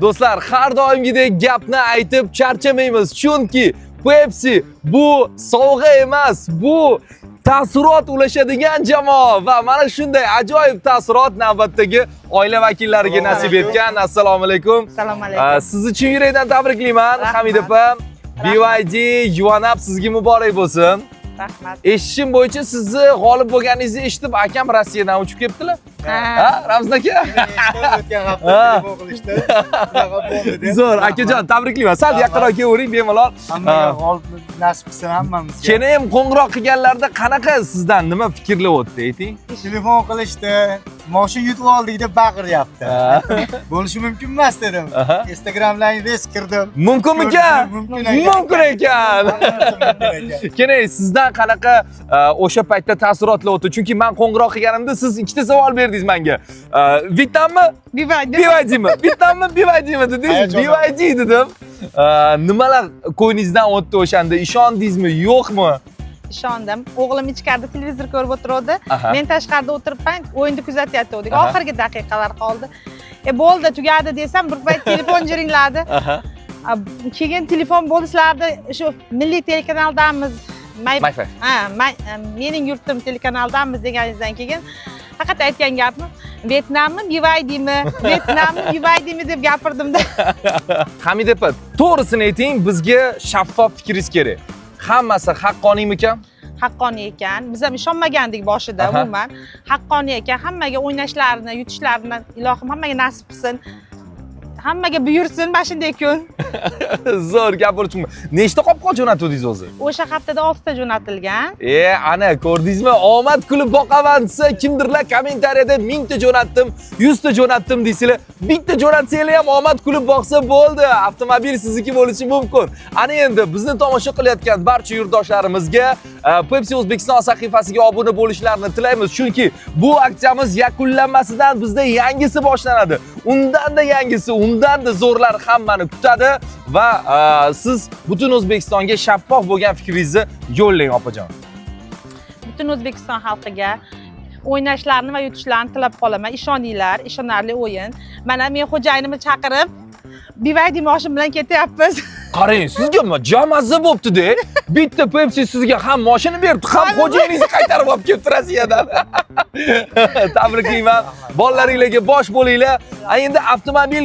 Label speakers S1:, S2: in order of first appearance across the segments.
S1: Do'stlar, har doimgidek gapni aytib charchamaymiz, chunki Pepsi bu sovg'a emas, bu taassurot ulashadigan jamoa va mana shunday ajoyib taassurot navbatdagi oila vakillariga nasib etgan. Assalomu alaykum.
S2: Assalomu alaykum.
S1: Sizni chin yurakdan tabriklayman,
S2: Rahmat.
S1: Hamida opa. BYD Yuan Up sizga muborak bo'lsin.
S2: Rahmat.
S1: Eshitishim bo'yicha, sizni g'olib bo'lganingizni eshitib, akam Rossiyadan uchib kelibdilar.
S2: Ha.
S1: Ha, Ramzan aka?
S3: O'tgan hafta telefon qilishdi. Shunaqa bo'ldi deb.
S1: Zo'r, akajon, tabriklayman. Sal
S3: Rahmat.
S1: yaqinroq kelavering bemalol.
S3: Hammaga g'oliblik nasib qilsin hammamizga.
S1: Keyin ham qo'ng'iroq qilganlarda qanaqa, sizdan nima fikrlar o'tdi, ayting?
S3: Telefon qilishdi. "Moshin yutib oldik", deb baqiryapti. "Bo'lishi mumkin emas", dedim. Instagramdan rez kirdim.
S1: Mumkinmikan?
S3: Mumkin ekan.
S1: Mumkin ekan.
S3: Hammasi mumkin ekan.
S1: Keyin sizdan qanaqa o'sha paytda taassurotlar o'tdi? Chunki men qo'ng'iroq qilganimda siz ikkita savol berdingiz menga. Vyetnammi,
S2: BYD.
S1: BYDmi? Vyetnammi, BYDmi dedingiz?
S3: Hayajonlandim.
S1: BYD dedim. Nimalar ko'nglingizdan o'tdi o'shanda? Ishondingizmi, yo'qmi?
S2: Ishondim. O'g'lim ichkarida televizor ko'rib o'tiruvdi. Men tashqarida o'tiribman, o'yinni kuzatayotgandik. Oxirgi daqiqalar qoldi. "E, bo'ldi, tugadi", desam, bir payt telefon jiringladi. Keyin telefon bo'ldi, "Sizlarni shu milliy telekanaldamiz."
S1: My Five.
S2: Ha, "Mening yurtim" telekanaldamiz deganingizdan keyin faqat aytgan gapim "Vyetnammi, BYDmi, Vyetnammi, BYDmi" deb gapirdimda.
S1: Hamida opa, to'g'risini ayting, bizga shaffof fikringiz kerak. Hammasi haqqoniymikan?
S2: Haqqoniy ekan. Biz ham ishonmagandik boshida umuman. Haqqoniy ekan. Hammaga o'ynashlarini, yutishlarini ilohim hammaga nasib qilsin. Hammaga buyursin mana shunday kun.
S1: Zo'r gapirishim. Nechta qopqoq jo'natdingiz o'zi?
S2: O'sha haftada oltita jo'natilgan.
S1: E, ana ko'rdingizmi? Omad kulib boqaman desa, kimdirlar kommentariyada 1000 ta jo'natdim, 100 ta jo'natdim deysizlar. Bitta jo'natsanglar ham omad kulib boqsa bo'ldi. Avtomobil sizniki bo'lishi mumkin. Ana endi bizni tomosha qilayotgan barcha yurtdoshlarimizga Pepsi O'zbekiston sahifasiga obuna bo'lishlarini tilaymiz. Chunki bu aksiyamiz yakunlanmasidan bizda yangisi boshlanadi. Undan-da yangisi, undan-da zo'rlar hammani kutadi va siz butun O'zbekistonga shaffof bo'lgan fikringizni yo'llang, opajon.
S2: Butun O'zbekiston xalqiga o'ynashlarini va yutishlarini tilab qolaman. Ishoninglar, ishonarli o'yin. Mana men xo'jayinimni chaqirib, BYD moshin bilan ketyapmiz.
S1: Qarang, sizga jamasi bo'pti-da. Bitta Pepsi sizga ham mashina beribdi, ham xo'jayiningizni qaytarib olib kelibdi Rossiyadan. Tabriklayman. Bolalaringlarga bosh bo'linglar. A endi avtomobil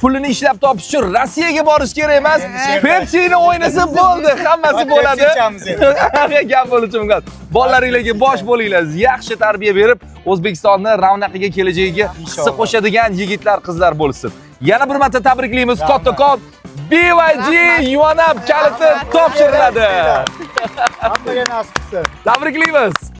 S1: pulini ishlab topish uchun Rossiyaga borish kerak emas. Pepsini o'ynasa bo'ldi, hammasi bo'ladi.
S3: Pepsi ichamiz endi.
S1: Gap bo'lishi mumkin. Bolalaringlarga bosh bo'linglar. Yaxshi tarbiya berib, O'zbekistonni ravnaqiga, kelajagiga hissa
S3: Inshaalloh.
S1: qo'shadigan yigitlar, qizlar bo'lsin. Yana bir marta tabriklaymiz.
S3: Rahmat.
S1: Kattakon BYD
S2: Rahmat.
S1: Yuan Up kaliti
S2: Rahmat.
S1: topshiriladi.
S3: Hammaga nasib qilsin.
S1: Tabriklaymiz.